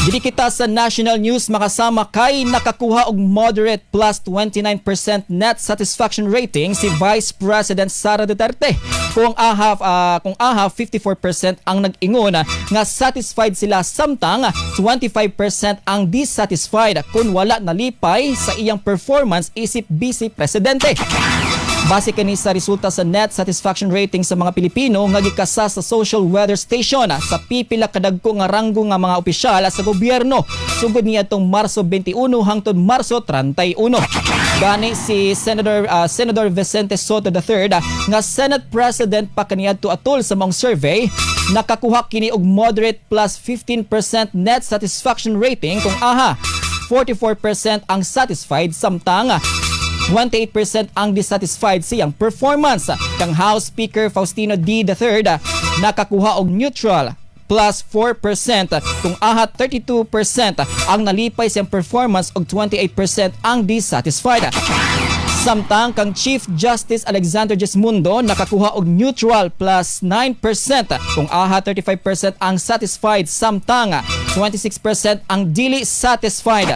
Diri kita sa national news, makasama, kay nakakuha og moderate plus 29% net satisfaction rating si Vice President Sara Duterte. Kung aha 54% ang nag-ingon nga satisfied sila, samtang 25% ang dissatisfied kung wala nalipay sa iyang performance isip Vice Presidente. Base kani sa resulta sa net satisfaction rating sa mga Pilipino nga gikasa sa Social Weather Station sa pipila kadagko nga ranggo nga mga opisyal sa gobyerno sugod niadtong Marso 21 hangtod Marso 31. Gani si Senator Vicente Sotto III, nga Senate President pa kaniadto atol sa maong survey, nakakuha kini og moderate plus 15% net satisfaction rating, kung aha 44% ang satisfied samtang 28% ang dissatisfied siyang performance. Kang House Speaker Faustino Dy III, nakakuha og neutral plus 4% kung aha 32% ang nalipay siyang performance og 28% ang dissatisfied. Samtang kang Chief Justice Alexander Gesmundo, nakakuha og neutral plus 9% kung aha 35% ang satisfied samtang 26% ang dili satisfied.